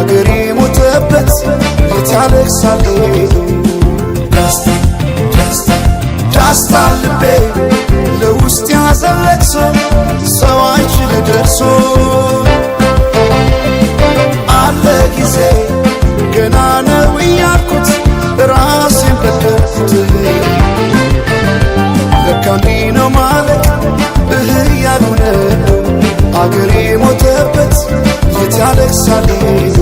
አገሬ ሞተበት የት ያለቅሳል ሄዶ ዳስታ ዳስታ ዳስታ ልቤ ለውስጥ ያዘን ለቅሶ ሰው አይችል ደርሶ አለ ጊዜ ገና ነው እያልኩት ራሴን በደልኩት ለካ እንዲህ ነው ማለቅ እህ እያሉ ነዶ አገሬ ሞተበት የት ያለቅሳል ሄዶ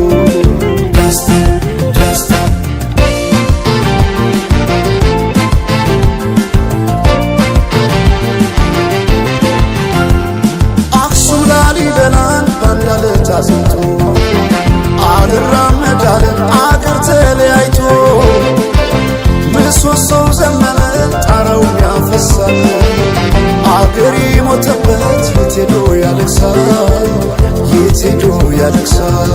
ዳስታ ዳስታ አክሱም ላሊበላን ባንድ አለት አጽንቶ አልራመድ አለን አገር ተለያይቶ ምሰሶው ዘመነ ጣራውም ያፈሳል አገሬ ሞተበት የት ሄዶ ያለቅሳል የት ሄዶ ያለቅሳል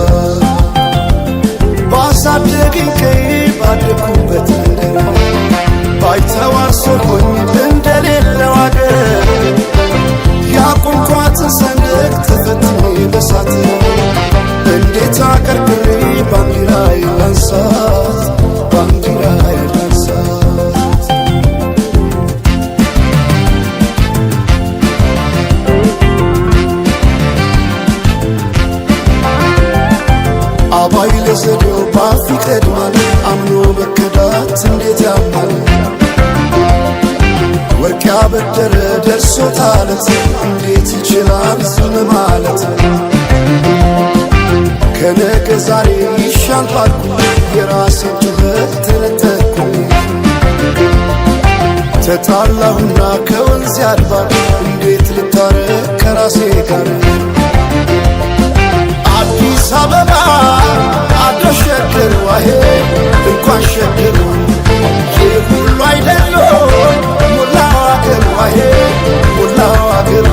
ባሳደገኝ ቀዬ ባደግኩበት መንደር ባይተዋር ሰው ሆኜ እንደሌለው አገር ያቆምኳትን ሰንደቅ ተፈትኜ በሳት እንዴት አቀርቅሬ ባንዲራዬን ላንሳት ባንዲራዬን ላንሳት አባይ ለዘዴው ባፍ ይቀድማል አምኖ መከዳት እንዴት ያማል ወርቅ ያበደረ ደርሶታለት እንዴት ይችላል ዝም ማለት ከነገ ዛሬ ይሻል ባልኩ የራሴን ጩኸት ተነጠቅኩኝ ተጣላሁና ከወንዝ ያድባር እንዴት ልታረቅ ከራሴ ጋር አዲስ አበባ አዶ ሸገር ዋሄ እንኳን ሸገር ይህ ሁሉ አይደሎ ሞላው አገር ዋሄ ሞላው አገር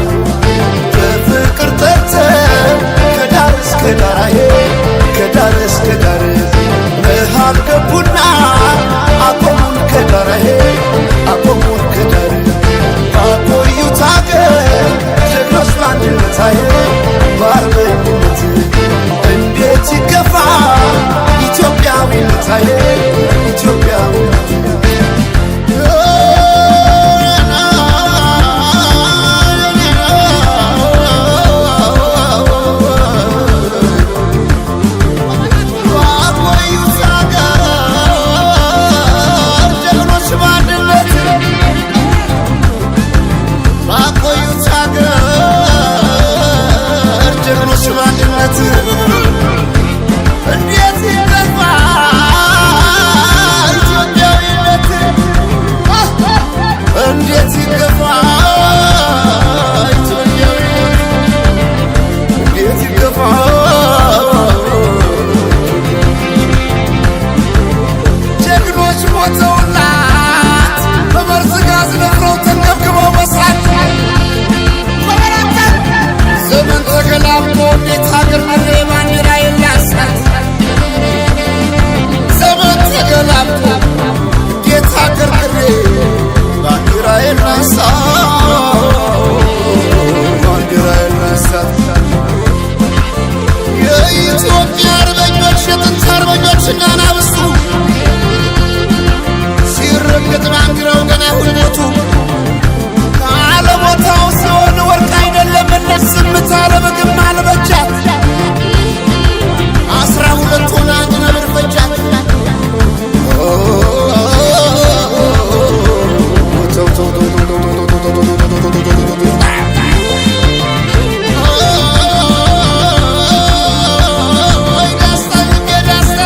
በፍቅር ጠርተን ከዳር እስከ ዳር አሄ ከዳር እስከ ዳር መሃል ገቡና አቆሙን ከዳር አሄ አቆሙን ከዳር ባቆዩት አገር ጀግኖች በአንድነት አሄ በአርበኝነት እንዴት ይገፋ ኢትዮጵያዊነት አሄ ኢትዮጵያዊነት ባቆዩት አገር ጀግኖች በአንድነት ባቆዩት አገር ጀግኖች በአንድነት እንዴት ይገፋ ኢትዮጵያዊነት እንዴት ይገፋ ኢትዮጵያዊነት እንዴት ይገፋ ጀግኖች ሞተውላት በመርዝ ጋዝ ነፍረው ተንገብግበው በሳት ዘመን ተገላብጦ እንዴት ሀገር መሬ ባንዲራ የላሳት ዘመን ተገላብጦ እንዴት ሀገር ቅሬ ባንዲራ የላሳት ባንዲራ የላሳት የኢትዮጵያ አርበኞች የጥንት አርበኞች እናናብሱ ሲረገጥ ባንዲራው ገና ሁልሞቱ ካለቦታው ሲሆን ወርቅ አይደለም ዝምታ ለምግብ አልበጃት 12 ሆነ አንድ ነብር ፈጃት። ዳስታ ልቤ ዳስታ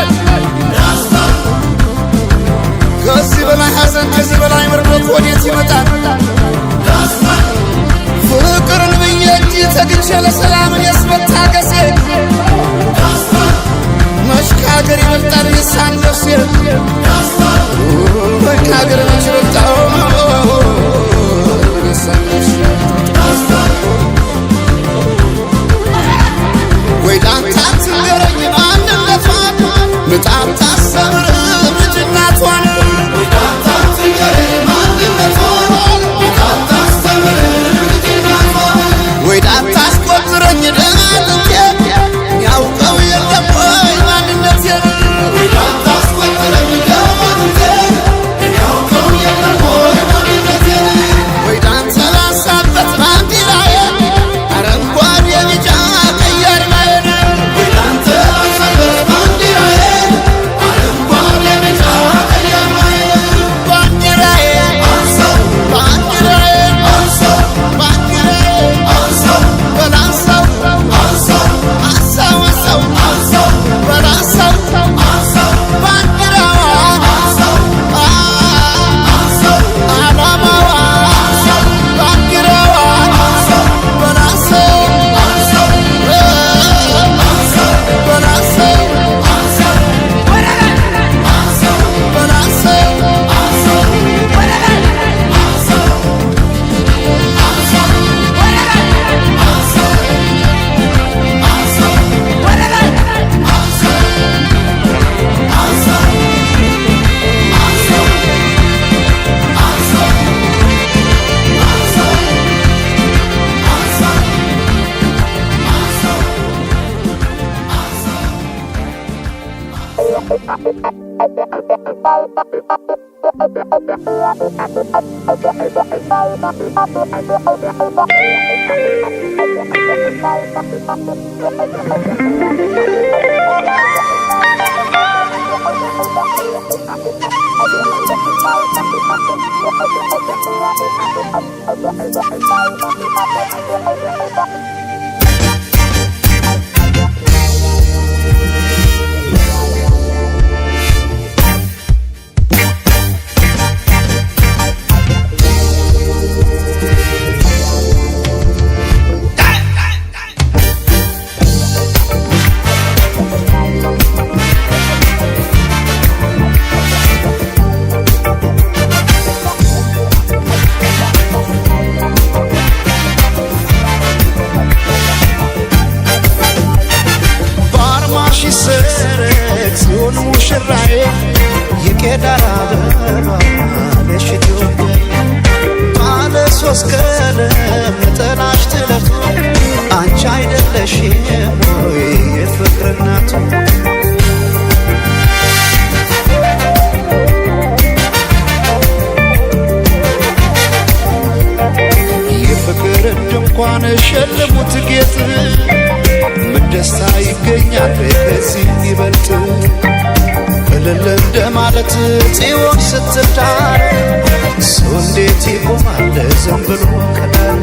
ጽዮን ሙሽራዬ የቄዳር አበባ ነሽ ኢትዮጵያ ባለ ሶስት ቀለም ነጠላሽ ጥለቱ አንቺ አይደለሽም ወይ የፍቅር እናቱ? የፍቅር ድንኳን ሸልሙት ጌጥ ምን ደስታ ይገኛል ከዚህ ይበልጥ? እልል እንደማለት ጽዮን ስትዳር ሰው እንዴት ይቆማል ዝም ብሎ ከዳር?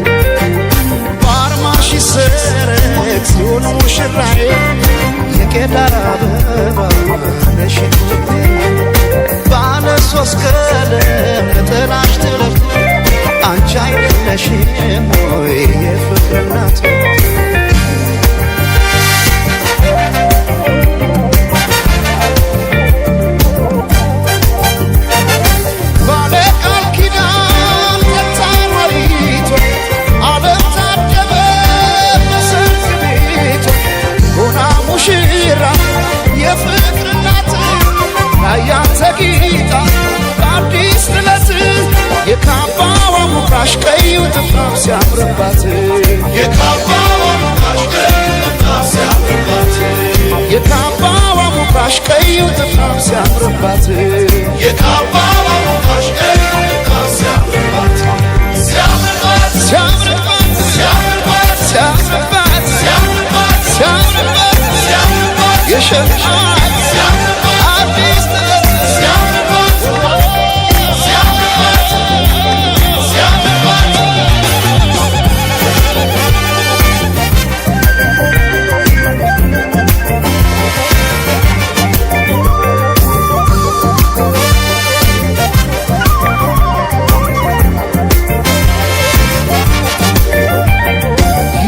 በአርማሽ ይሰረቅ ጽዮን ሙሽራዬ የቄዳር አበባ ነሽ ኢትዮጵያ ባለ ሶስት ቀለም ነጠላሽ ጥለቱ አንቺ አይደለሽም ወይ የፍቅር እናቱ? ባለ ቃል ኪዳን ጠጣሪቱ ዓለም ታደመ በሰርግ ቤቷ ሆና ሙሽራ የፍቅር እናት ላያት ተጊጣ በአዲስ ጥለት የካባዋ ሙካሽ ቀዩ ጥፍራም ሲያምርባት የካባዋ ሙካሽ ቀዩ ጥፍራም ሲያምርባት የካባዋ ሙካሽ ቀዩ ጥፍራም ሲያምርባት የካባዋ ሙካሽ ቀዩ ጥፍራም ሲያምርባት ሲያምርባት ሲያምርባት ሲያምርባት ሲያምርባት ሲያምርባት ሲያምርባት ሲያምርባት የሸማት ሲያምርባት አዲስ ጥለት ሲያምርባት ሲያምርባት ሲያምርባት።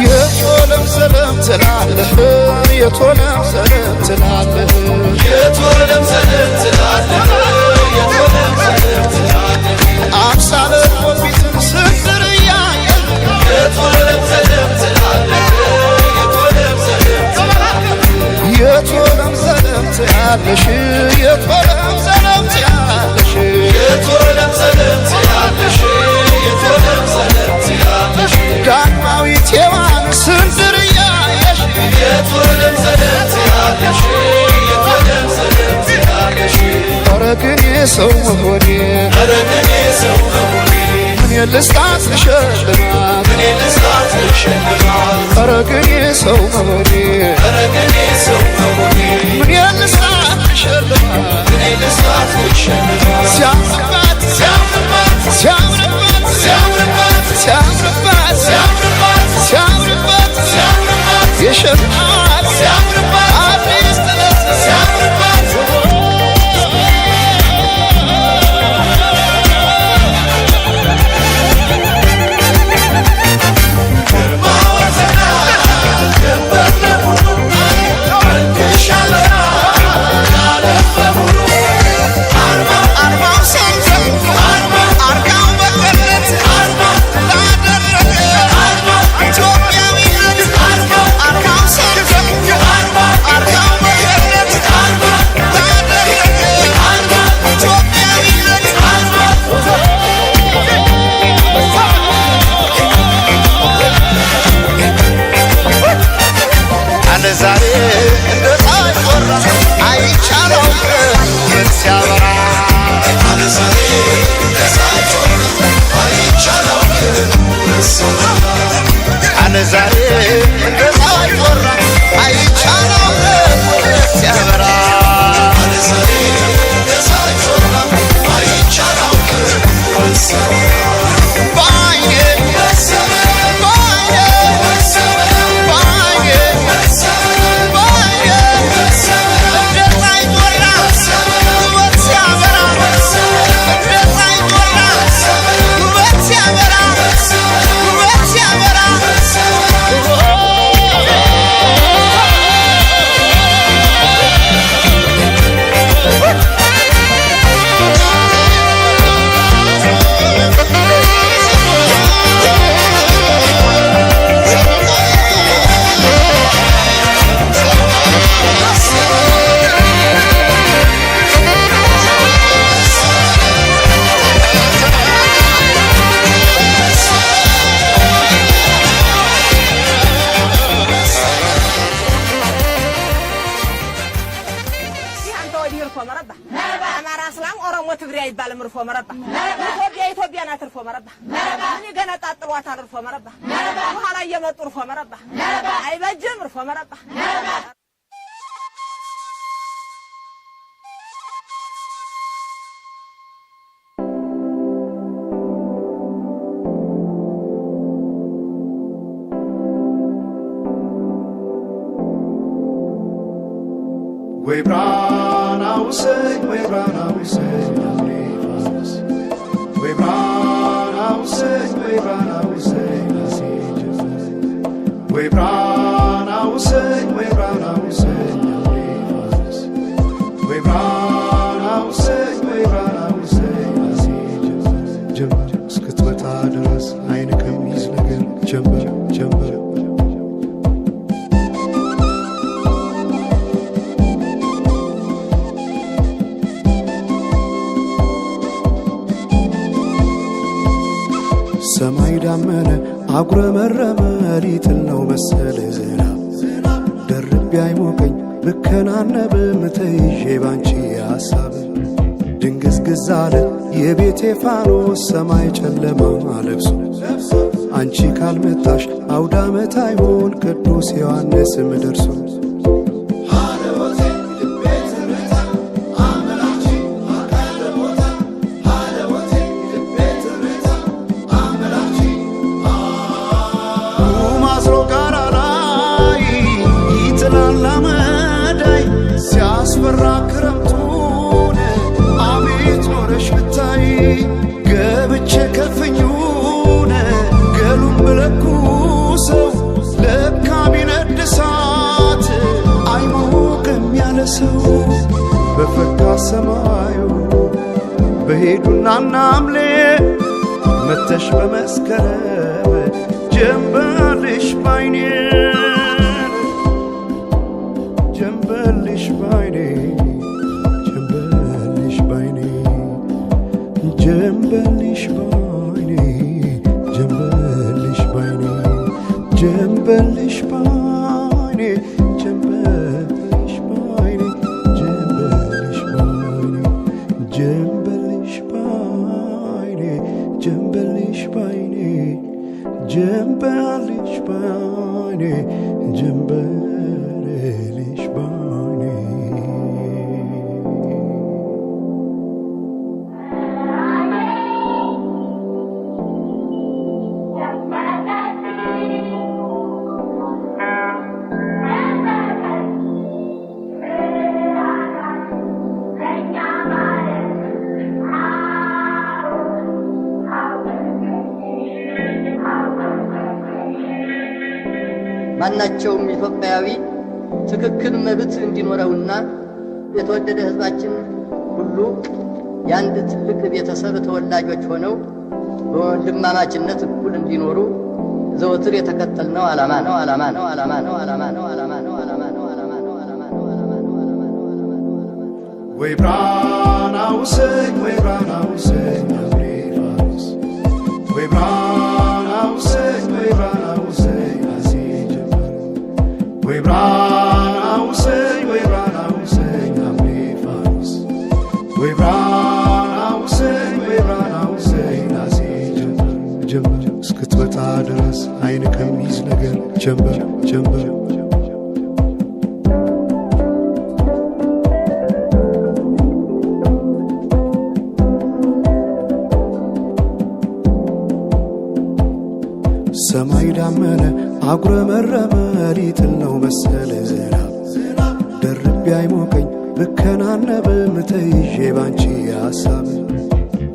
የቶለም ዘለም ትላለህ የቶለም ዘለም ትላለህ የቶለም ዘለም ትላለህ የቶለም ዘለም ትላለህ አምሳለ ኮፊትን ስንዝር እያየህ የቶለም ዘለም ትላለህ የቶለም ዘለም ትላለህ የቶለም ዘለም ትያለሽ የቶለም ዘለም ትያለሽ የቶለም ዘለም ትያለሽ የቶለም ዘለም ትያለሽ ዳግማዊት ሔዋን ስንዝር እያየሽ የቶለም ዘለም ትያለሽ የቶለም ዘለም ትያለሽ ኧረ ግን የሰው መሆኔ ኧረ ግን የሰው መሆኔ ምን ልስጣት ልሸልማት ምን ልስጣት ልሸልማት ኧረ ግን የሰው መሆኔ ኧረ ግን የሰው መሆኔ ምን ልስጣት ልሸልማት ምን ልስጣት ልሸልማት ሲያምርባት ሲያምርባት ሲያምርባት ሲያምርባት ሲያምርባት ሲያምርባት ሲያምርባት ሲያምርባት የሸልማት ሲያምርባት አዲስ ጥለት ሲያምርባት። እርፎ መረባ። አማራ፣ እስላም፣ ኦሮሞ፣ ትግሬ አይባልም። እርፎ መረባ። ኢትዮጵያ ኢትዮጵያ ናት። እርፎ መረባ። ምን ይገነጣጥሏታል? እርፎ መረባ። በኋላ እየመጡ እርፎ መረባ አይበጅም። እርፎ መረባ። ወይ ብራና ውሰኝ፣ ወይ ብራና ውሰኝ አምሬ ፋኖስ፣ ወይ ብራና ውሰኝ፣ ወይ ብራና ውሰኝ ናሴ ጀመር፣ ወይ ብራና ውሰኝ፣ ወይ ብራና ውሰኝ አምሬ ፋኖስ፣ ወይ ብራና ውሰኝ፣ ወይ ብራና ውሰኝ ናሴ ጀመር። ጀመር እስክትመጣ ድረስ አይን ከሚይዝ ነገር ጀመር ጀመር። ሰማይ ዳመነ አጉረመረመ ሊጥል ነው መሰል ዝናብ፣ ደርቤ አይሞቀኝ ብከናነብም ተይዤ ባንቺ ሐሳብ። ድንግዝግዝ አለ የቤቴ ፋኖስ ሰማይ ጨለማ ለብሶ፣ አንቺ ካልመጣሽ አውዳመት አይሆን ቅዱስ ዮሐንስም ደርሶ። ማዝሮ ጋራ ላይ ይጥላል አመዳይ ሲያስፈራ ክረምቱን፣ አቤት ኖረሽ ብታይ ገብቼ ከፍኙን ገሉን ብለኩሰው ለካ ቢነድ እሳት አይሞቅም ያለ ሰው። በፈካ ሰማዩ በሄዱና ናምሌ መተሽ በመስከረም ጀንበልሽ ባይኔ፣ ጀንበልሽ ባይኔ፣ ጀንበልሽ ባይኔ፣ ጀንበልሽ ባይኔ፣ ጀንበልሽ ባይኔ፣ ጀንበልሽ ባይኔ፣ ጀንበልሽ ባይኔ፣ ጀንበልሽ ባይኔ፣ ጀንበልሽ ባይኔ፣ ጀንበልሽ ባይኔ፣ ጀንበልሽ ባይኔ፣ ጀንበልሽ ባይኔ። ማናቸውም ኢትዮጵያዊ ትክክል መብት እንዲኖረውና የተወደደ ሕዝባችን ሁሉ የአንድ ትልቅ ቤተሰብ ተወላጆች ሆነው በወንድማማችነት እኩል እንዲኖሩ ዘወትር የተከተልነው ዓላማ ነው፣ ዓላማ ነው፣ ዓላማ ነው፣ ዓላማ ነው፣ ዓላማ ነው፣ ዓላማ ነው፣ ዓላማ ነው፣ ዓላማ ነው፣ ዓላማ ነው፣ ዓላማ ነው፣ ዓላማ ነው፣ ዓላማ ነው። ወይ ብራና ውሰኝ፣ ወይ ብራና ውሰኝ አምሬ ፋኖስ፣ ወይ ብራና ውሰኝ፣ ወይ ብራና ውሰኝ ናሴ ጀመር፣ ወይ ብራና ውሰኝ፣ ወይ ብራና ውሰኝ አምሬ ፋኖስ፣ ወይ ብራና ውሰኝ፣ ወይ ብራና ውሰኝ ናሴ ጀመር። ጀመር እስክትመጣ ድረስ አይን ከሚይዝ ነገር ጀንበር ጀንበር። ሰማይ ዳመነ አጉረመረመ ሊጥል ነው መሰል ዝናብ፣ ደርቤ አይሞቀኝ ብከናነብም ተይዤ ባንቺ ሐሳብ።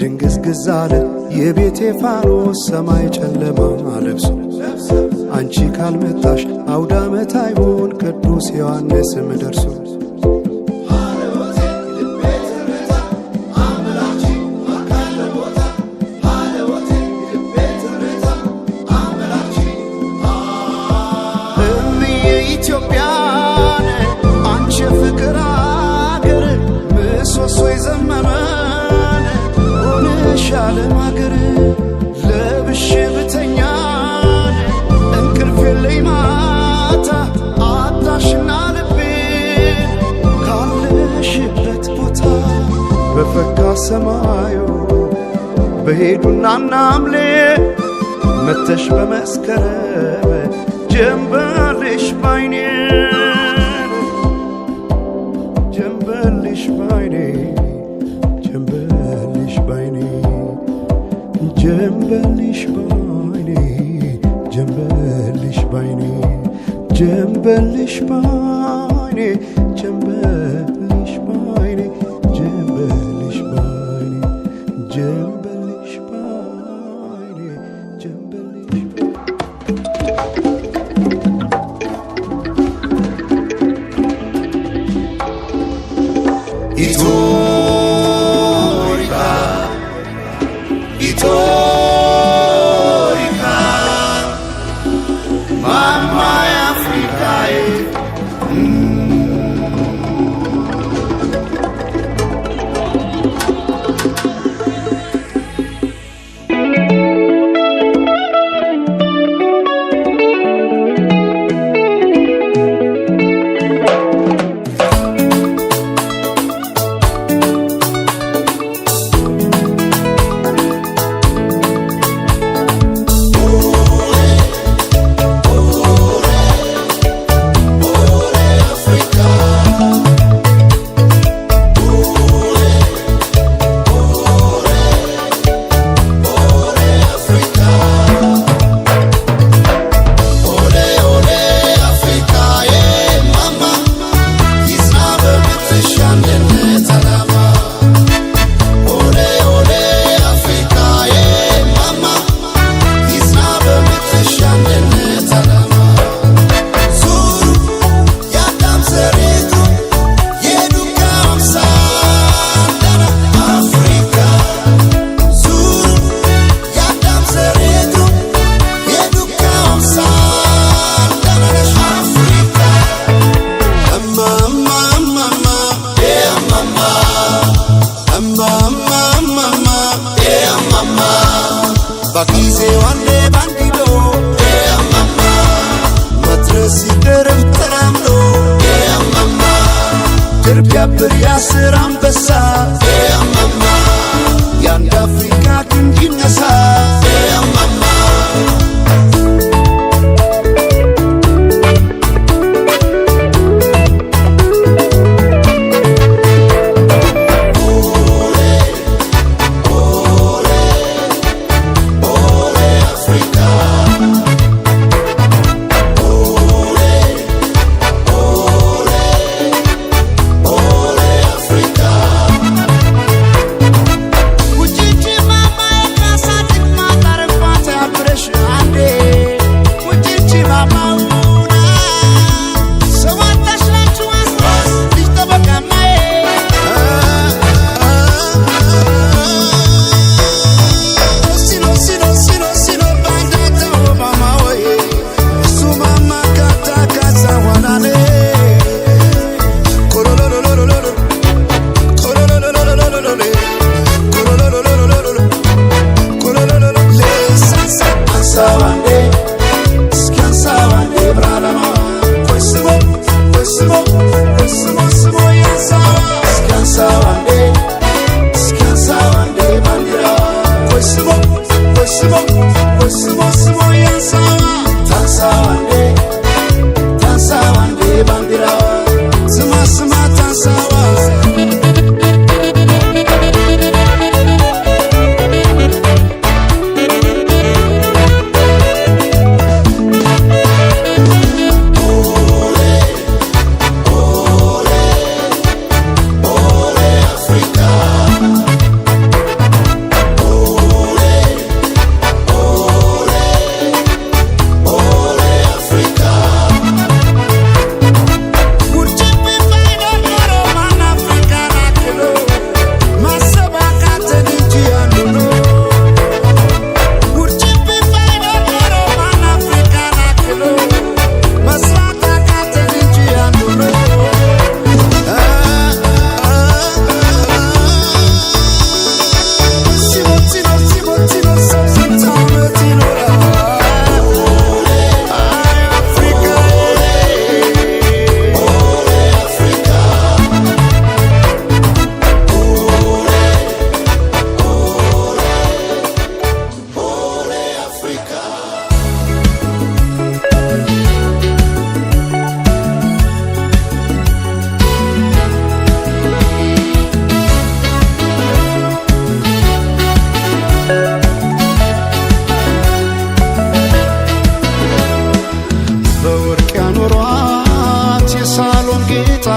ድንግዝግዝ አለ የቤቴ ፋኖስ ሰማይ ጨለማ ለብሶ፣ አንቺ ካልመጣሽ አውዳመት አይሆን ቅዱስ ዮሐንስም ደርሶ። እምዬ ኢትዮጵያን አንቺ የፍቅር አገር፣ ምሰሶ የዘመመን ሆነሽ ዓለም አገር፣ ለብሼ ብተኛን እንቅልፍ የለኝ ማታ አጣሽና ልቤን ካለሽበት ቦታ። በፈካ ሰማዩ በሄዱና ናምሌ መተሽ በመስከረም ጀንበልሽ ባይኔ ጀንበልሽ ባይኔ ጀንበልሽ ባይኔ ጀንበልሽ ባይኔ ጀንበልሽ ባይኔ ጀንበልሽ ባይኔ ጀንበልሽ ባይኔ ጀንበልሽ ባይኔ ጀንበልሽ ባይኔ ጀንበልሽ Itorika, Itorika, Mama Africa. ድር ቢያብር ያስር አንበሳ የአንድ አፍሪካ ክንድ ይነሳ። Ujiji mama ekasa tikmata.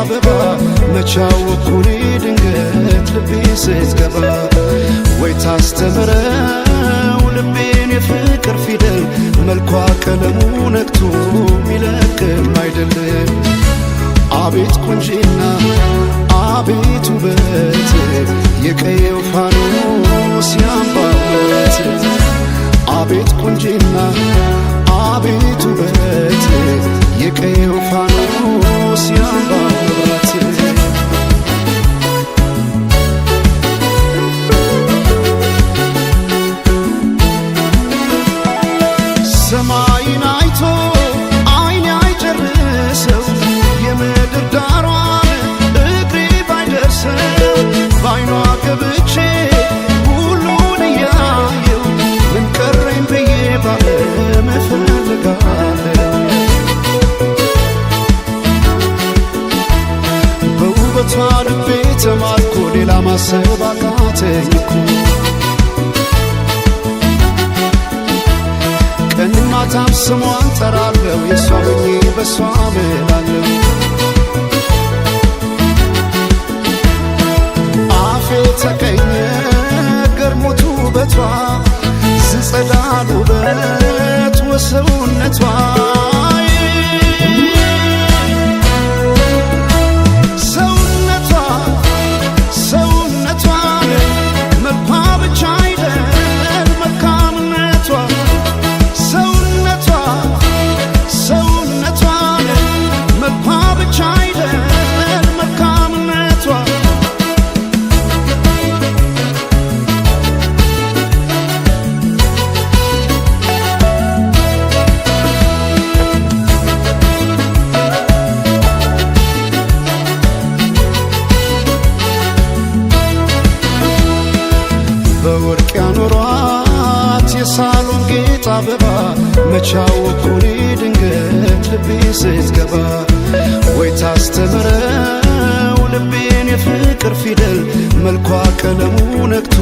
አበባ መቻወኩኔ ድንገት ልቤ ስትገባ ወይ ታስተምረው ልቤን የፍቅር ፊደል መልኳ ቀለሙ ነክቶ ሚለቅም አይደለም። አቤት ቁንጂና አቤት ውበት የቀየው ፋኖስ ያምባበት አቤት ቁንጂና አቤት ውበት የቀየው ፋኖስ ያምባበት። ሰማይን አይቶ አይን አይጨርሰው የምድር ዳሯን እግሬ ባይደርሰው ባይኗ ገብቼ ሁሉን እያየው ምን ቀረኝ ብዬ ባለም እፈልጋለሁ። በውበቷ ልቤ ተማርኮ ሌላ ማሰብ አቃተኝ እኮ ቀን ማታም ስሟን ጠራለሁ የሷ ሆኜ በሷ እምላለሁ። አፌ ተቀኘ ገርሞት ውበቷ ዝጸዳል ውበት ወሰውነቷ ሰውነቷ ሰውነቷን መልኳ ብቻ አይደል መልካምነቷ ሰውነቷ ሰውነቷን መልኳ ብቻ አይደል መልካምነቷ። በወርቅ ያኖሯት የሳሎን ጌጥ አበባ መቻወኩኔ ድንገት ልቤ ስትገባ ወይ ታስተምረው ልቤን የፍቅር ፊደል መልኳ ቀለሙ ነክቶ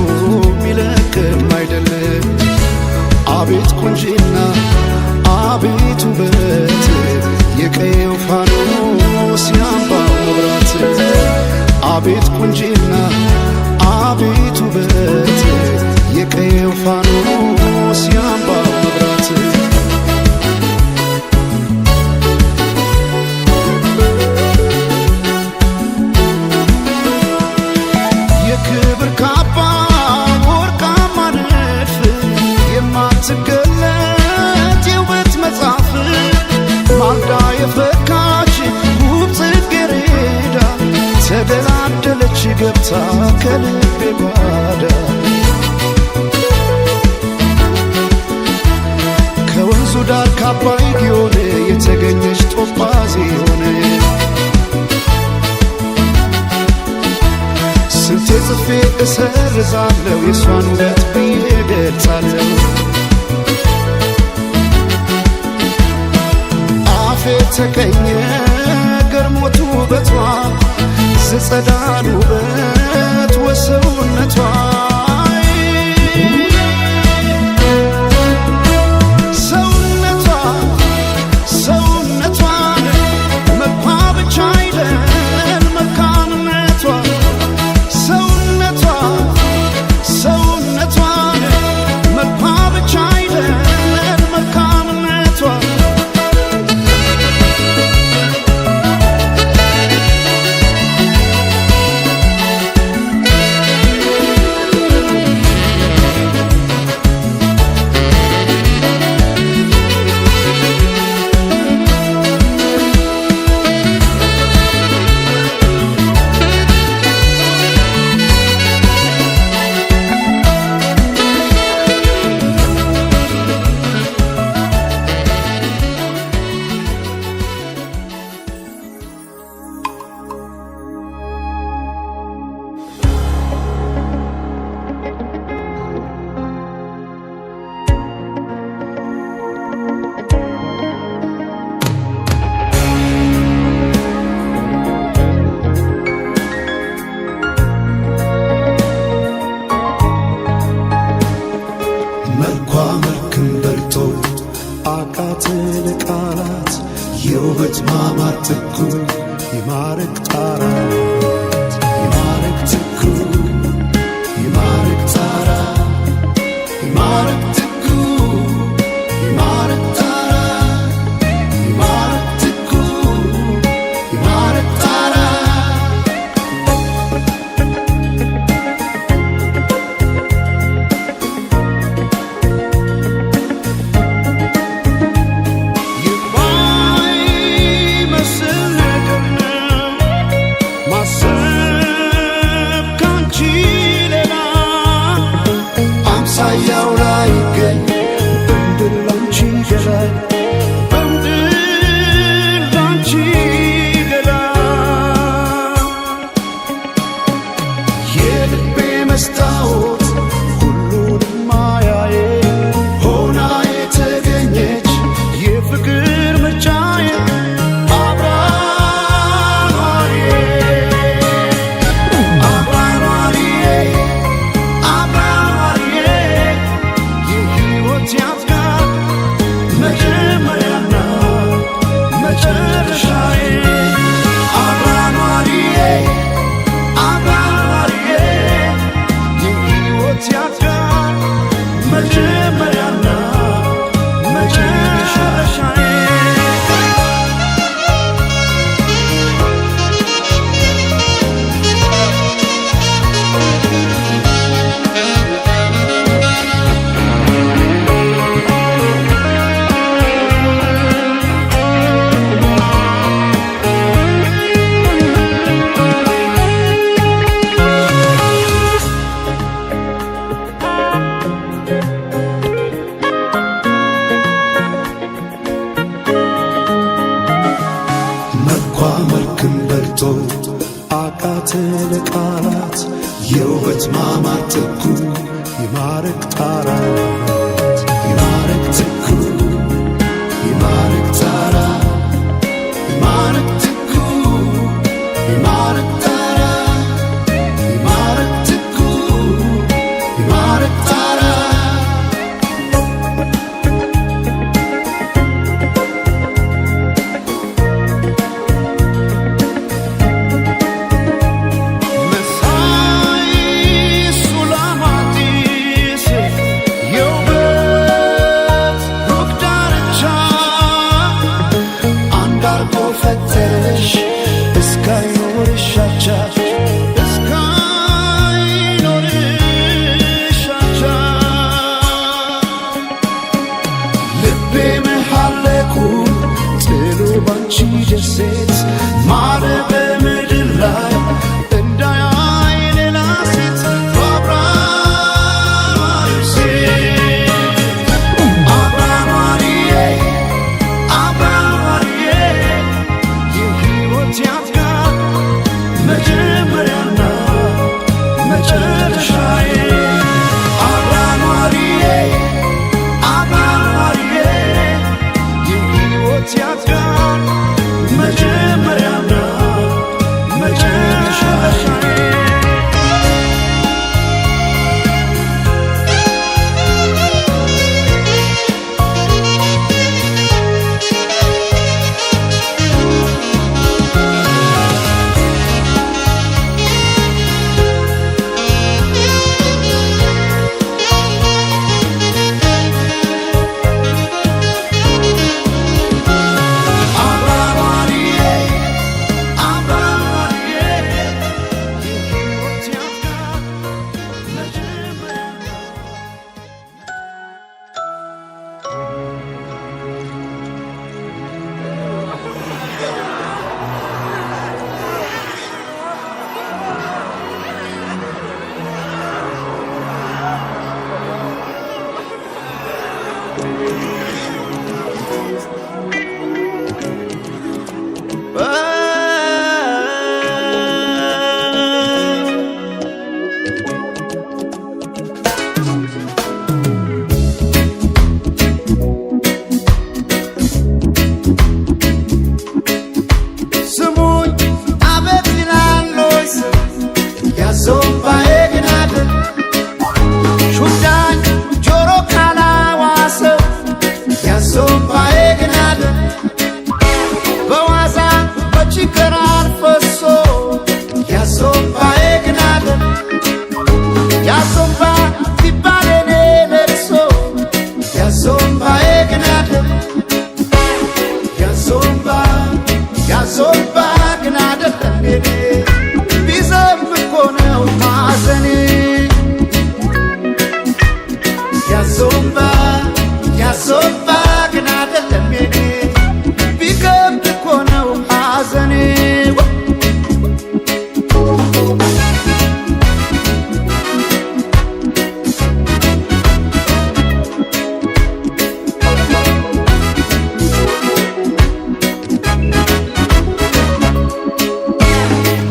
ሚለቅም አይደለም። አቤት ቁንጂና አቤት ውበት የቀየው ፋኖስ ያምባው መብራት አቤት ቁንጂና አቤት ውበት የቀየው ፋኖስ ያምባው መብራት። የክብር ካባ ወርቃማ ንድፍ የማትገለጥ የውበት መጽሐፍ ማልዳ የፈካች ውብ ጽጌረዳ ተደላደለች ገብታ ከልቤ ጓዳ ከወንዙ ዳር ካባይ ጊዮን የተገኘች ቶጳዝዮን ስንቴ ጽፌ እሰርዛለሁ የሷን ውበት ብዬ እገልጻለሁ። አፌ ተቀኘ ገርሞት ውበቷ ዝጸዳል ውበት ወሰውነቷ ሰውነቷ ሰውነቷን መልኳ ብቻ አይደል መልካምነቷ ሰውነቷ ሰውነቷን መልኳ ብቻ አይደል መልካምነቷ። ናት ለቃላት የውበት ማማር ጥጉ ይማረክ ጣራ ይማረክ ጥጉ ይማረክ ጣራ ይማረክ ጥጉ ይማረክ ጣራ ይማረክ ጥጉ ይማረክ ጣራ። መሳይ ሱላማጢስ የውበት ሩቅ ዳርቻ አንድ አርጎ ፈጠረሽ እስካይኖርሽ አቻ እስካይኖርሽ አቻ። ልቤ መሃለኩ ጥሎ ባንቺ ደሴት ማረ በምድር ላይ እንዳያይ ሌላ ሴት በአብርሃም ሴት አብርሃማርዬ አብርሃማርዬ የሕይወት ያትጋር መጀመሪያና መጨረሻዬ አብርሃማርዬ አብርሃማርዬ የሕይወት ያትጋር መጀመሪያና መጨረሻዬ። አብርሃማርዬ አብርሃማርዬ የሕይወት ያትጋር መጀመሪያና ስሙኝ አቤት ይላል ወይ ሰው ያዞምባዬ ግን አይደል ሹዳኝ ጆሮ ካላዋሰው ያዞምባዬ ግን አይደል በዋዛ በችግር አልፈሶ ያዞምባዬ ግን አይደል ያዞምባ ሲባል የኔ ለቅሶ ያዞምባዬ ግን አይደል ያዞምባ ያዞምባ ግን አይደለም የኔ ቢዘንብ እኮ ነው ማዘኔ ያዞምባ ያዞምባ ግን አይደለም የኔ ቢከብድ እኮ ነው ሐዘኔ።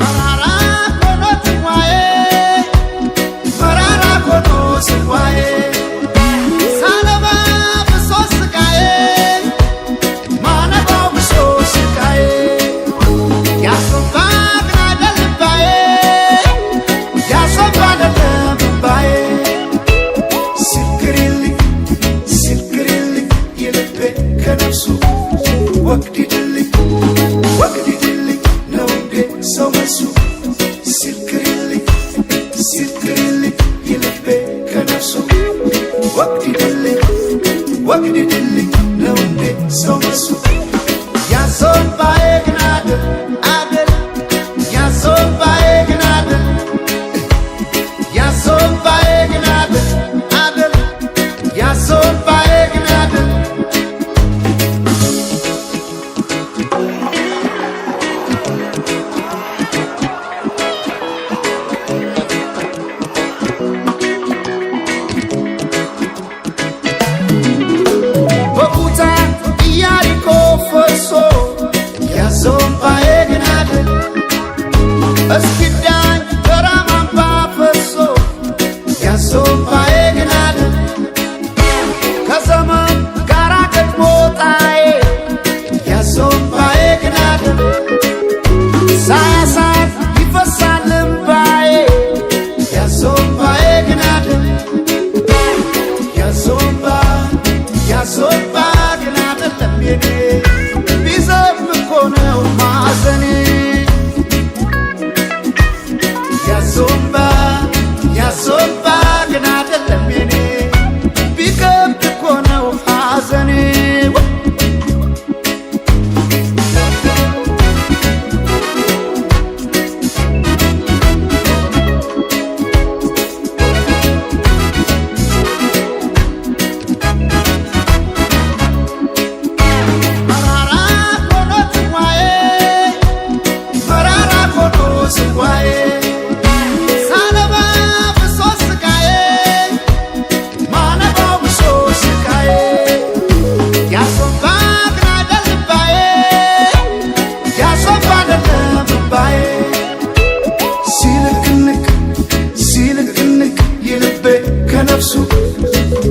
መራራ ኮኖ ጽዋዬ መራራ ኮኖ ጽዋዬ ሳነባ ብሶ ስቃዬ ማነባው ብሶ ስቃዬ ያሶባ ግን አይደል እምባዬ ያሶባ አይደለም እምባዬ ስክሪልኝ ስክሪልኝ የልቤ ከነፍሱ ወግዲድልኝ ወግዲድልኝ ነው እንዴ ሰው መልሱ ስክሪልኝ ስክሪልኝ የልቤ ከነፍሱ ወግዲድልኝ ወግዲድልኝ ነው እንዴ ሰው መልሱ ያዞምባዬ ግን አይደል አይደል ያዞምባዬ ግን አይደል ያዞምባዬ ግን አይደል አይደል ያዞምባዬ ግን አይደል።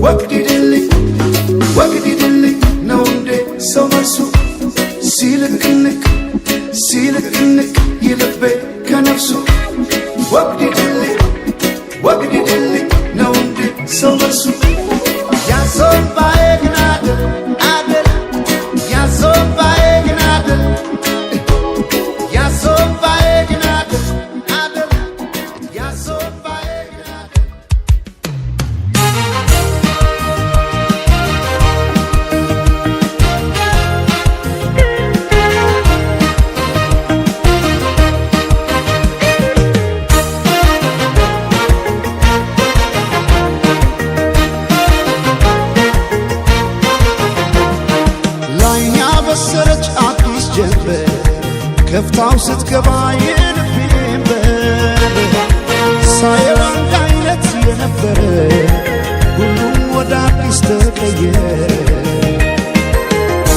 ወግዲድልኝ ወግዲድልኝ ነው እንዴ ሰው መልሱ ሲልክንክ ሲልክንክ ይልቤ ከነፍሱ ወግዲድልኝ ወግዲድልኝ ነው እንዴ ሰው መልሱ ያዞባዬ ግን አደል አደል ያዞባዬ ግን አደል ያዞባዬ ግን አደል አደል ያዞባዬ ግን አደል። ላይኛ በሰረች አዲስ ጀንበር ከፍታው ስትገባ የልቤን በር ሳየው አንድ አይነት የነበረ ሁሉም ወደ አዲስ ተቀየረ።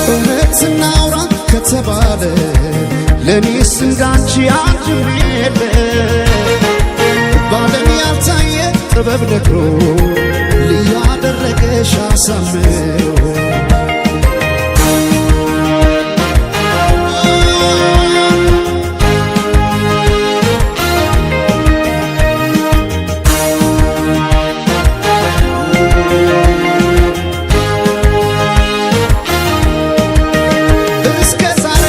እውነት እናውራ ከተባለ ለእኔስ እንዳንቺ አንድም የለ። በዓለም ያልታየ ጥበብ ነግሮ ልዩ አደረገሽ አሳምሮ። እስከ ዛሬ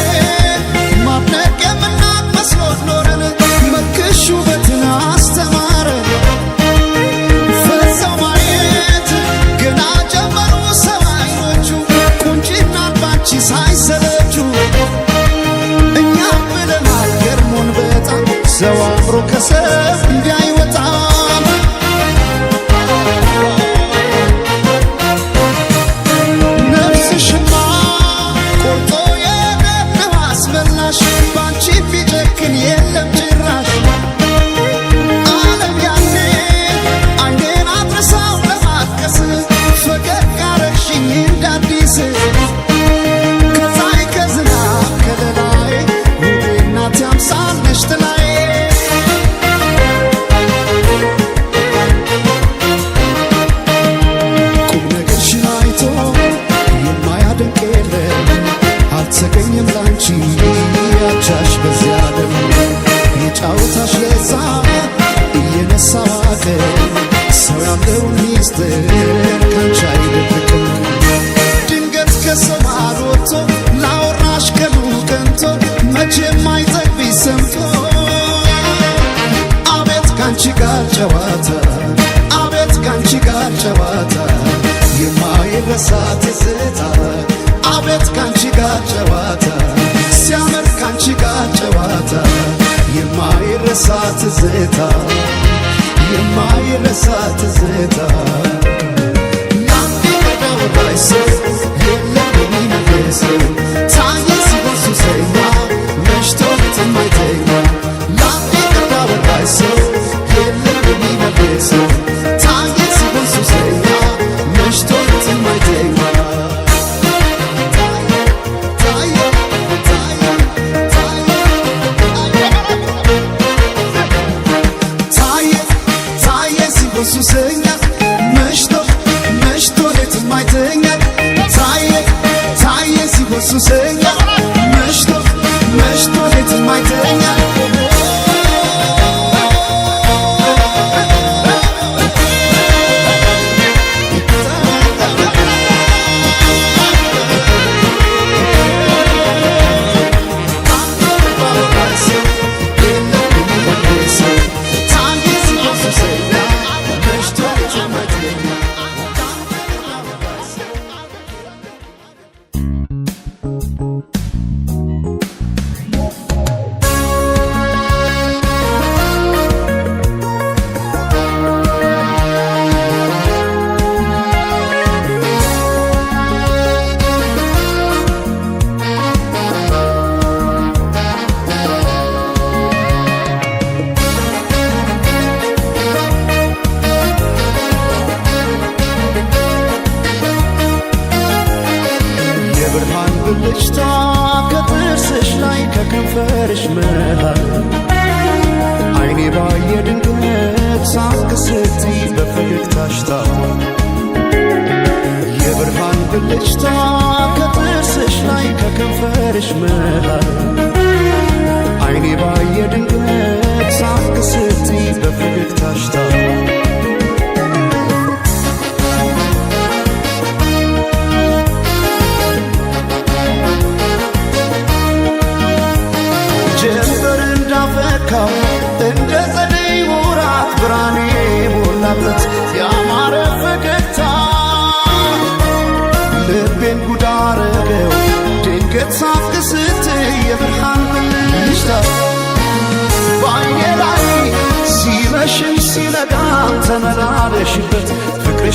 ማድነቅ የምናቅ መስሎን ኖረን መልክሽ ውበትን አስተማረ። ፈዘው ማየት ገና ጀመሩ ሰው አይኖቹ ቁንጅናን ባንቺ ሳይሰለቹ። እኛም ብለናል ገርሞን በጣም ሰው አምሮ ከሰው እንዲህ አይወጣም። ነፍስሽማ ቆርጦ የደነው አስመላሽ ባንቺ ቢጨክን የለም ጭራሽ። ዓለም ያኔ አይኔን አድርሳው ለማልቀስ ፈገግ አረግሽኝ እንደ አዲስ። ከፀሐይ ከዝናብ ከለላዬ ውቤ እናቴ አምሳል ነሽ ጥላዬ። ቁም ነገርሽን አይቶ የማያደንቅ የለም፣ አልተገኘም ላንቺ አቻሽ በዚያ ዓለም። የጫወታሽ ለዛ እየነሳ ዋቀ ሰው ያለውን ሚስጥር ካንቺ አይደብቅም። ድንገት ከሰማር ወጥቶ ላወራሽ ቀኑ ቀንቶ መቼም አይጠግብሽ ሰምቶ። አቤት ካንቺ ጋር ጨዋታ አቤት ካንቺ ጋር ጨዋታ የማይረሳ ትዝታ። አቤት ካንቺ ጋር ጨዋታ ሲያምር ካንቺ ጋር ጨዋታ የማይረሳ ትዝታ የማይረሳ ትዝታ። ለአንድ ቀዳው ላይ ሰው የለም የሚመልሰው ታየ ሲሆን ሱሰኛ መሽቶ የማይተኛ። ለአንድ ቀዳው ላይ ሰው የለም የሚመልሰው ታየ ሲሆን ሱሰኛ መሽቶ የማይተኛ። ታየ ታየ ታየ ታየ ታየ ሲሆን ሱሰኛ መሽቶ መሽቶ ሌት የማይተኛ። ታየ ታየ ሲሆን ሱሰኛ መሽቶ መሽቶ ሌት የማይተኛ።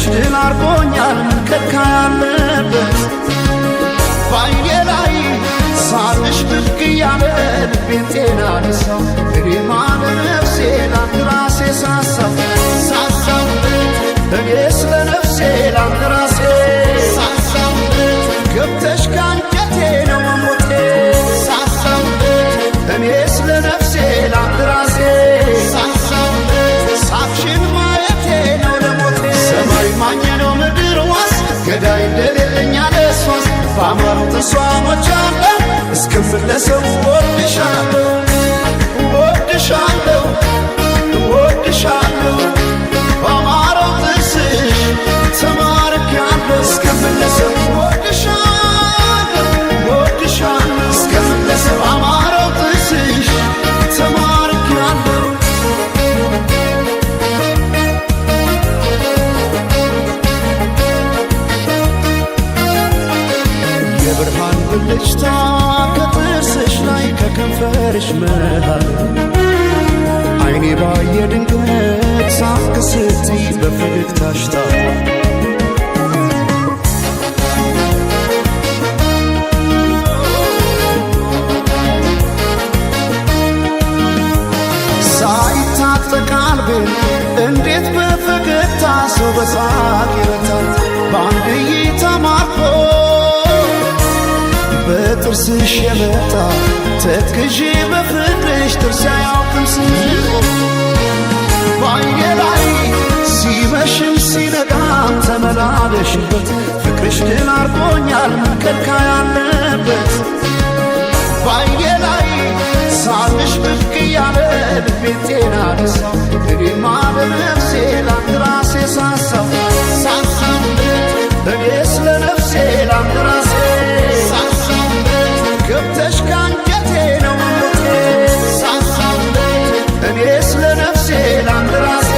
ድል አርጎኛል ከካ ያለበት። ባይኔ ላይ ሳቅሽ ብቅ እያለ ልቤን ጤና ነሳው። እኔማ ለነፍሴ ላንድ ራሴ ሳሳው ሳሳው፣ እኔ ስለ ነፍሴ ላንድ ራሴ ሳሳው፣ ገብተሽ ካንጀቴ ነው መሞቴ ሳሳው፣ እኔ ስለ ነፍሴ ላንድ ራሴ ሳሳው፣ ሳቅሽን ማየቴ ነው ለሞቴ። ሰማይ ማኝ ነው ምድር ዋስ፣ ገዳይ እንደሌለኝ አለሷስ፣ በአማሩ ጥርሷ ሞቻለሁ እስክመለሰው። እወድሻለሁ፣ እወድሻለሁ፣ እወድሻለሁ፣ በአማረው ጥርስሽ ተማርኬያለሁ እስክመለሰው። እወድሻለሁ፣ እወድሻለሁ እስክመለሰው፣ በአማረው ጥርስሽ ተማርኬያለሁ። የብርሃን ብልጭታ ከጥርስሽ ላይ ከከንፈርሽ መሃል፣ አይኔ ባየ ድንገት ሳቅ ስትይ በፈገግታሽ ታቷል። ሳይታጠቅ አልቤን እንዴት በፈገግታ ሰው በሳቅ ይረታል? በአንድ እይታ ማርኮ በጥርስሽ የመጣ ተክዤ በፍቅርሽ ጥርስ አያውቅም ስቆ። በአይኔ ላይ ሲመሽም ሲነጋም ተመላለሽበት፣ ፍቅርሽ ድል አርጎኛል ከልካ ያለበት። ባይኔ ላይ ሳቅሽ ብቅ እያለ ልቤን ጤና ነሳው። እኔማ ለነፍሴ ላንድ ራሴ ሳሳው ሳሳው፣ እኔ ስለ ነፍሴ ላንድ ራሴ ሳሳው፣ ገብተሽ ካንጀቴ ነው መሞቴ ሳሳው፣ እኔ ስለ ነፍሴ ላንድ ራሴ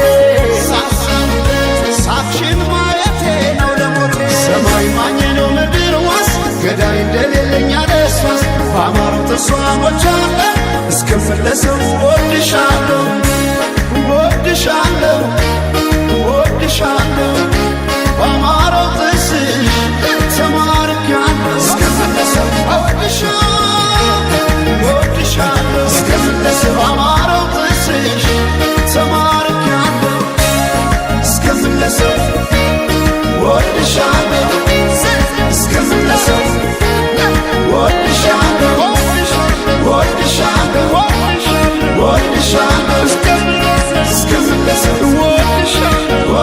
ሳሳው፣ ሳቅሽን ማየቴ ነው ለሞቴ። ሰማይ ማኝ ነው ምድር ዋስ፣ ገዳይ እንደሌለኝ አለሷስ፣ በአማረው ጥርሷ ሞቻለሁ እስክመለሰው። እወድሻለሁ፣ እወድሻለሁ፣ እወድሻለሁ፣ በአማረው ጥርስሽ ተማርኬያለሁ እስክመለሰው። እወድሻለሁ፣ እወድሻለሁ እስክመለሰው፣ በአማረው ጥርስሽ ተማርኬያለሁ እስክመለሰው። እወድሻለሁ እስክመለሰው። እወድሻለሁ፣ እወድሻለሁ፣ እወድሻለሁ እስክመለሰው። እወድሻለሁ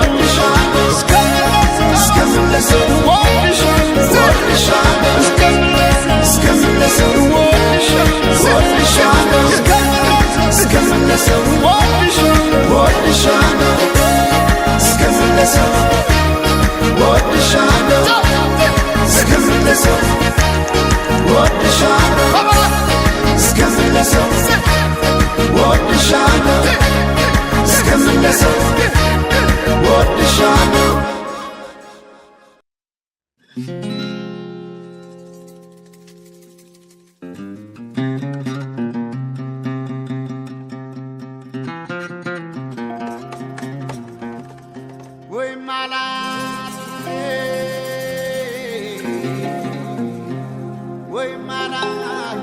እስክመለሰው። እወድሻለሁ እስክመለሰው። እወድሻለሁ እስክመለሰው። እወድሻለሁ እስክመለሰው። እወድሻለሁ እስክመለሰው። እወድሻለሁ እስክመለሰው። እወድሻለሁ እስክመለሰው። እወድሻለሁ። ወይ ማላት ወይ ማላት።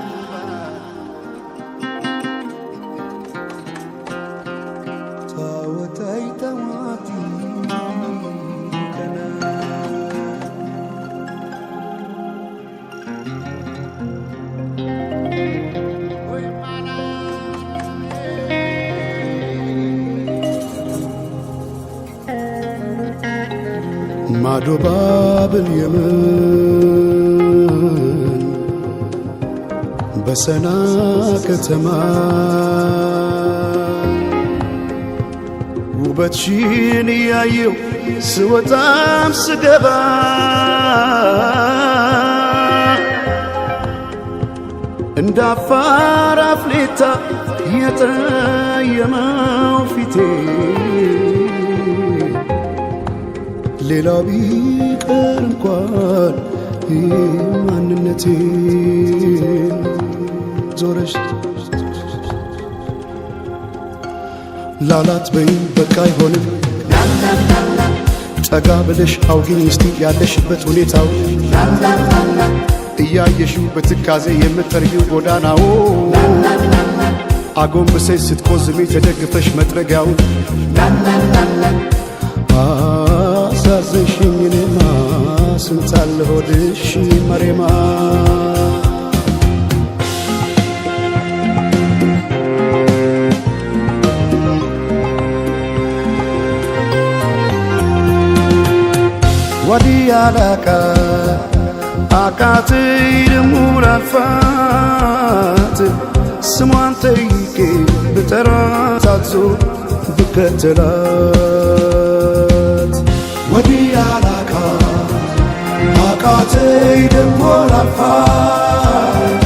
ታወታይ ተዋቲ ገና። ወይ ማላት። ማዶ ባብል የመን በሰና ከተማ ውበትሽን እያየው ስወጣም ስገባ፣ እንደ አፋር አፍሌታ የጠየመው ፊቴ፣ ሌላው ቢቀር እንኳን ማንነቴ ዞረሽ ላላት በይ በቃ አይሆንም። ጠጋ ብለሽ አውጊኝ እስቲ ያለሽበት ሁኔታው፣ እያየሽው በትካዜ የምትጠርጊው ጎዳናው፣ አጎንብሰሽ ስትቆዝሚ ተደግፈሽ መጥረጊያውን። አሳዘንሽኝ እኔማ፣ ስንታለ ሆድሽ መሬማ። ወዲያ ላቃ አቃተኝ ደሞ ላልፋት፣ ስሟን ጠይቄ ብጠራት አትዞር ብከተላት። ወዲያ ላቃ አቃተኝ ደሞ ላልፋት፣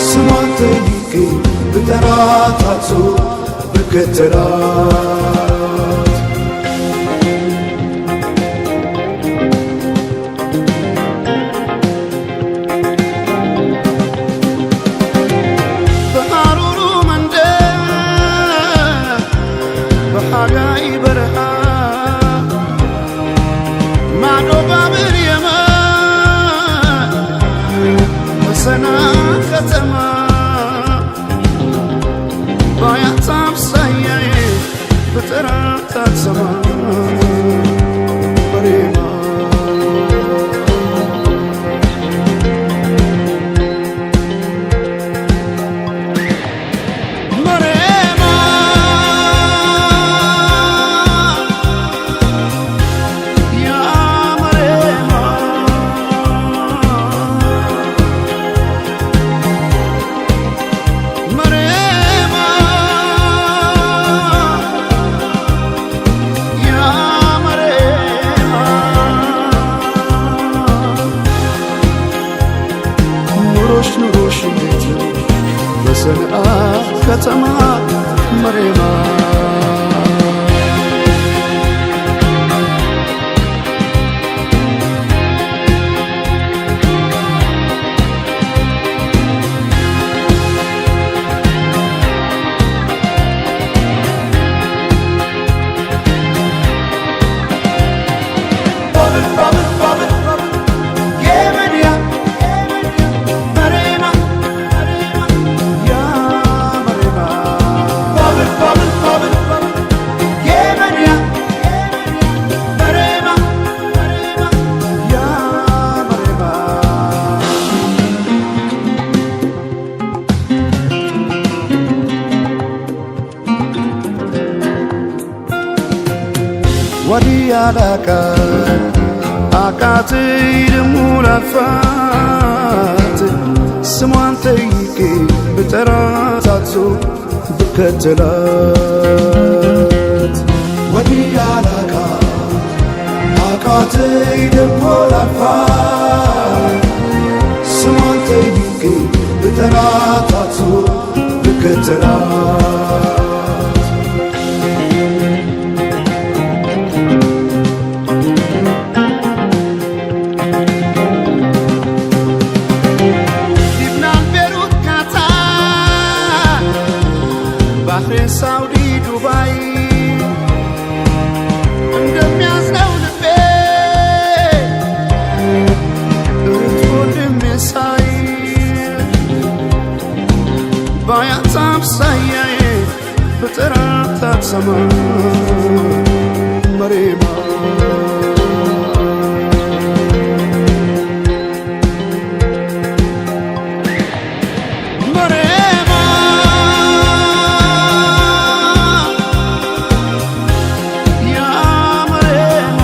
ስሟን ጠይቄ ብጠራት አትዞር ብከተላት። በሐሩሩ መንደር በሐጋይ በረሃ ማዶ ባብር የመን በሰና ከተማ ባያት አምሳያዬ ብጠራት አትሰማ በሬማ። መሬማ ያ መሬማ መሬማ ያ መሬማ ኑሮሽ ኑሮሽ እንዴት ነው በሰንዓ ከተማ መሬማ? ባብል ባብል ባብል የመንያ መሬማ ያ መሬማ ባብል ባብል ባብል የመንያ መሬማ ያ መሬማ። ወዲያ ላቃ አቃተኝ ደሞ ላልፋት፣ ስሟን ጠይቄ ብጠራት አትዞር ብከተላት። ወዲያ ላቃ አቃተኝ ደሞ ላልፋት፣ ስሟን ጠይቄ ብጠራት አትዞር ብከተላት። ሊብናን፣ ቤሩት፣ ካታር፣ ባህሬን፣ ሳውዲ፣ ዱባይ እንደሚያዝነው ልቤ እህት ወንድሜ ሳይ ባያት አምሳያዬ ብጠራት አትሰማ መሬማ። መሬማ ያ መሬማ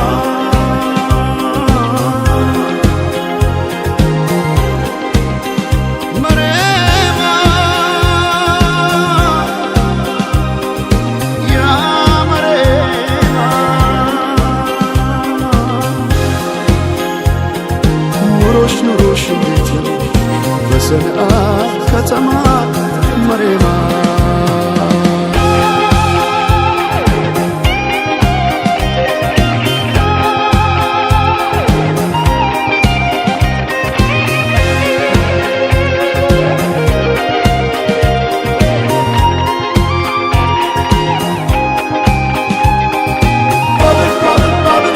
መሬማ ያ መሬማ ኑሮሽ ኑሮሽ እንዴት ነው በሰንዓ ከተማ መሬማ? ባብል ባብል ባብል።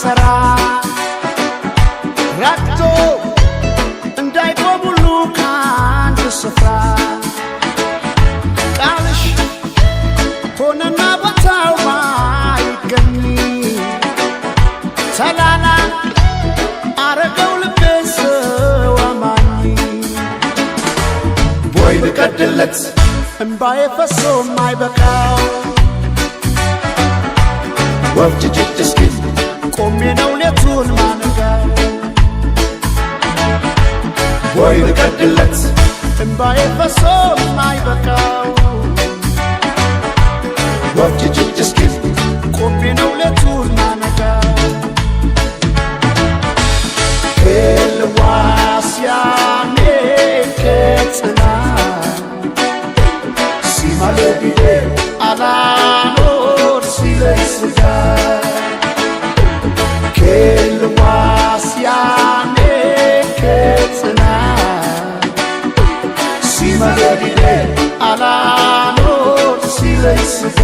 ባይሰራ ረግቶ እንዳይቆም ሁሉ ከአንድ ስፍራ ቃልሽ ሆነና ቦታው ባይገኝ ተላላ አረገው ልቤን ሰው አማኝ ቦይ ብቀድለት እምባዬ ፈሶ ማይበቃው ወፍ ጭጭ እስኪል ቆሜ ነው ሌቱን ማነጋው ቦይ ብቀድለት እምባዬ ፈሶ ማይበቃው ወፍ ጭጭ እስኪል ቆሜ ነው ሌቱን ማነጋው ክልዋስያኔ ከጽና ሲማለቢዴ አላኖር ሲለኝ ስጋ ክልዋስያኔ ከጽና ሲማለቢዴ አላኖር ሲለኝ ስጋ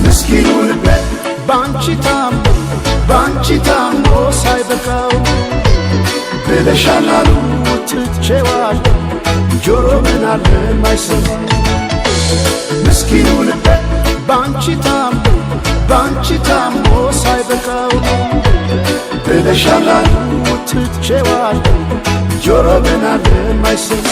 ምስኪኑ ልቤ ባንቺ ታሞ ባንቺ ታሞ ሳይበቃው ብለሻል አሉ ትቼዋለሁ ጆሮ ምን አለ ማይሰማ ምስኪኑ ልቤ ባንቺ ታሞ ባንቺ ታሞ ሳይበቃው ብለሻል አሉ ትቼዋለሁ ጆሮ ምን አለ ማይሰማ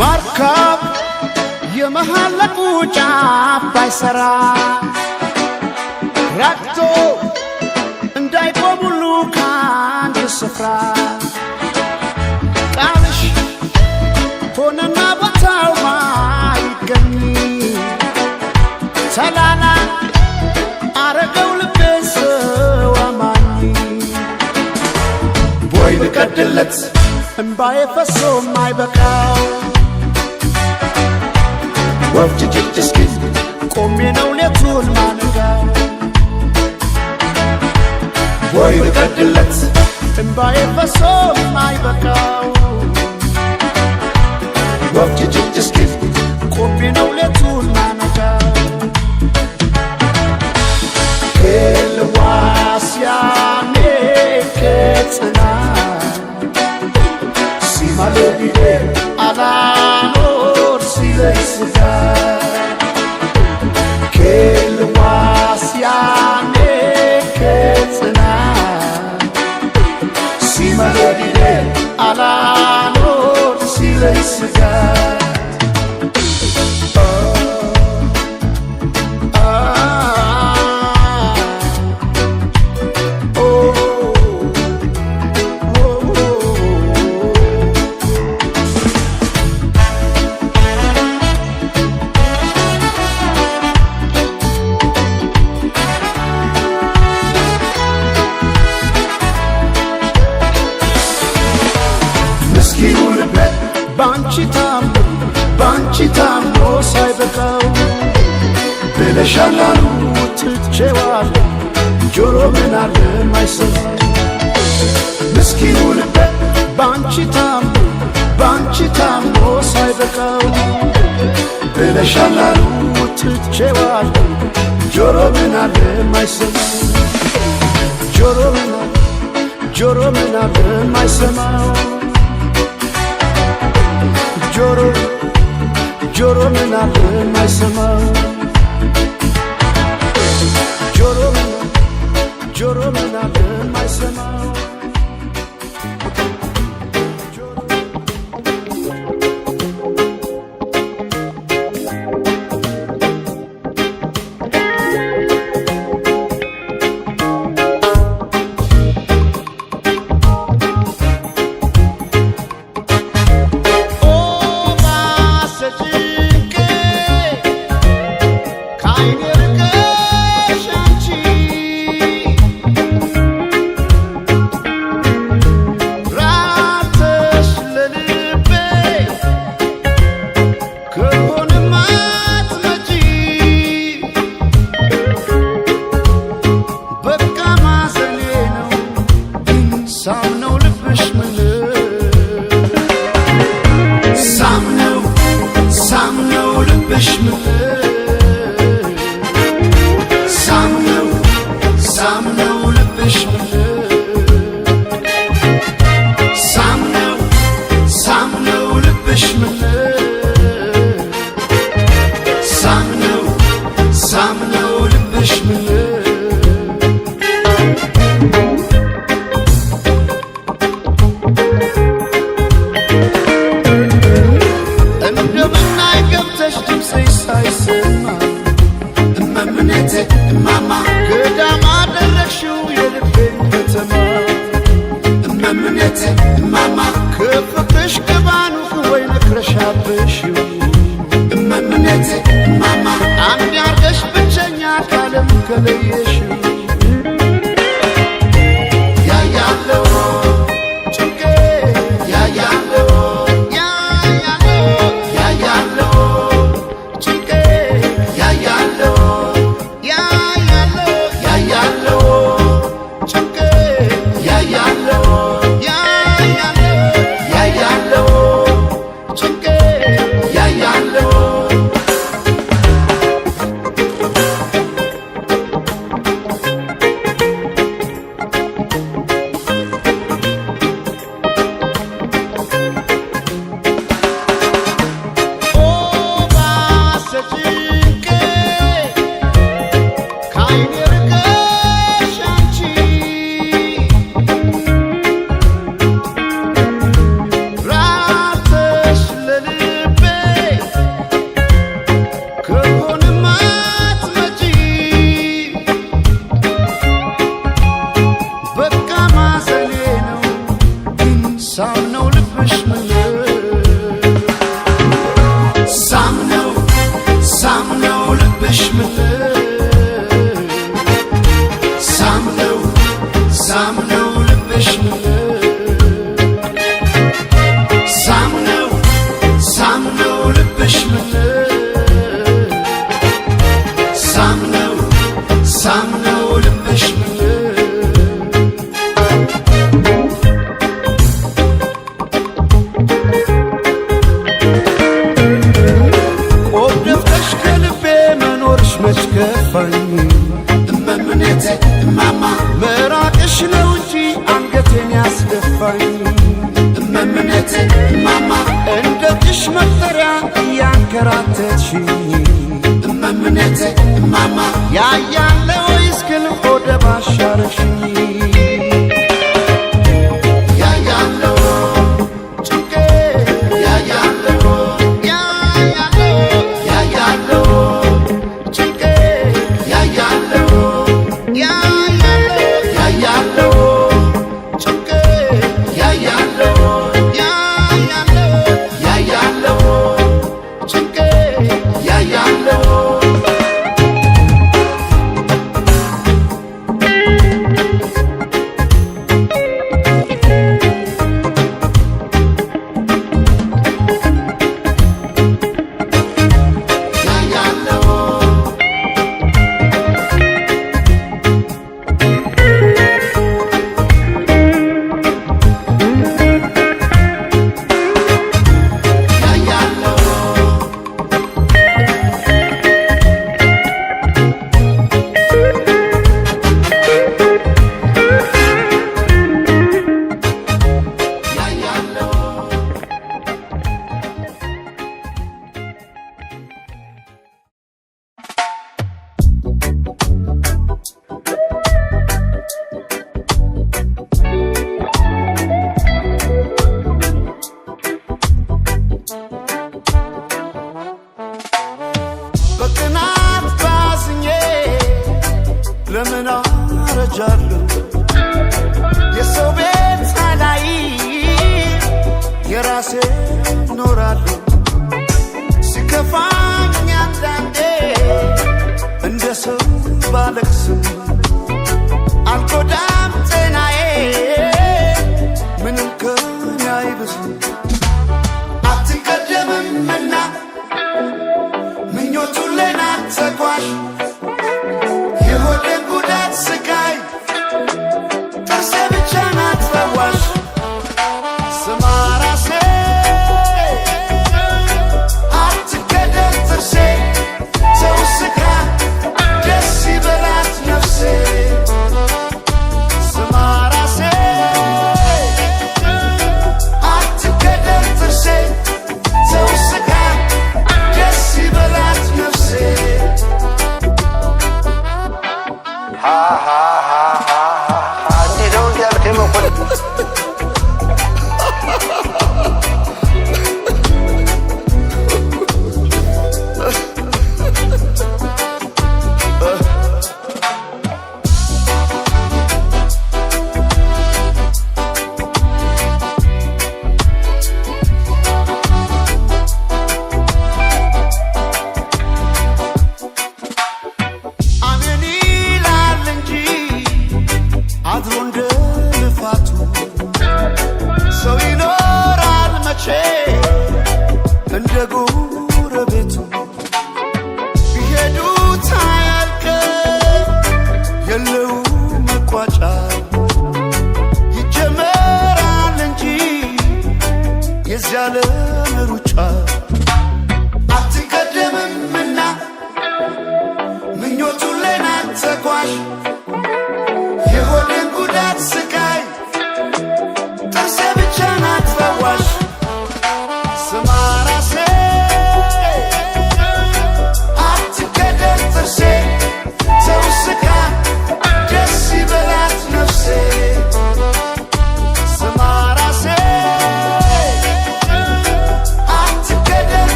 መርከብ የመሐለቁ ጫፍ ባይሰራ ረግቶ እንዳይቆም ሁሉ ከአንድ ስፍራ ቃልሽ ሆነና ቦታው ባይገኝ ተላላ አረገው ልቤን ሰው አማኝ ቦይ ብቀድለት እምባዬ ፈሶ ማይበቃው ወፍ ጭጭ እስኪል ቆሜ ነው ሌቱን ማነጋው ቦይ ብቀድለት እምባዬ ፈሶ ማይበቃው ወፍ ጭጭ እስኪል ቆሜ ነው ሌቱን ማነጋው ክልዋስያኔ ከጽና ሲማለቢዴ አላኖር ሲለኝ ስጋ ክልዋስያኔ ከጽና ሲማለቢዴ አላኖር ሲለኝ ስጋ ምስኪኑ ልቤ ባንቺ ታሞ ባንቺ ታሞ ሳይበቃው ብለሻል አሉ ትቼዋለሁ ጆሮ ምን አለ ማይሰማ ምስኪኑ ልቤ ባንቺ ታሞ ባንቺ ታሞ ሳይበቃው ብለሻል አሉ ትቼዋለሁ ጆሮ ምን አለ ማይሰማ ጆሮ ምን አለ ጆሮ ምን አለ ማይሰማው ጆሮ ጆሮ ምን አለ ማይሰማው ጆሮ ምን ጆሮ ምን አለ ማይሰማው ልብሽ ምን ሳምነው ሳምነው ልብሽ ምን ሳምነው ሳምነው ልብሽ ምን ሳምነው ሳምነው ልብሽ ምን። እንደምናይ ገብተሽ ድምፅሽ ሳይሰማ እመምኔቴ እማማ ገዳም አደረግሽው የልቤን ከተማ እመምኔቴ እማማ ከፍቅርሽ ግባኑ ወይ ነክረሻብሽው እመምኔቴ እማማ አንድ ያርገሽ ብቸኛ ካለም ከለየሽው ያያለው ጭንቄ ያያለው ያያለው ያያለው ጭንቄ ያያለው ያያለው ያያለው ጭንቄ ያያለው ያያለው ያያለው ጭንቄ ያያለው። ኦ ባሰ ጭንቄ ከዓይኔ ርቀሽ አንቺ ራተሽ ለልቤ ከሆነማ አትመጪ በቃ ማዘኔ ነው ግን ሳምነው ልብሽ ምን ሳምነው ሳምነው ልብሽ ምን ሳምነው ሳምነው ልብሽ ምን ሳምነው ሳምነው ልብሽ ምን ሳምነው ሳምነው ልብሽ ምን። ቆብ ደፍተሽ ከልቤ መኖርሽ መች ከፋኝ እመምኔቴ እማማ መራቅሽ ነው እንጂ አንገቴን ያስደፋኝ እመምኔቴ እማማ እንደ ጭሽ መጠሪያ እያንከራተትሽኝ እመምኔቴ እማማ ያያለ ወይስ ግን ሆደ ባሻረሽኝ ያያለው ጭንቄ ያያለው ያያለው ያያለው ጭንቄ ያያለው ያያለው ያያለው ጭንቄ ያያለው ያያለው ያያለው ጭንቄ ያያለው። ያያለው ያያለው ያያለው። በቅናት ባዝኜ ለምን አረጃለሁ? የሰው ቤት አላይ የራሴ ኖራለሁ። ሲከፋኝ አንዳንዴ እንደ ሰው ባለቅስም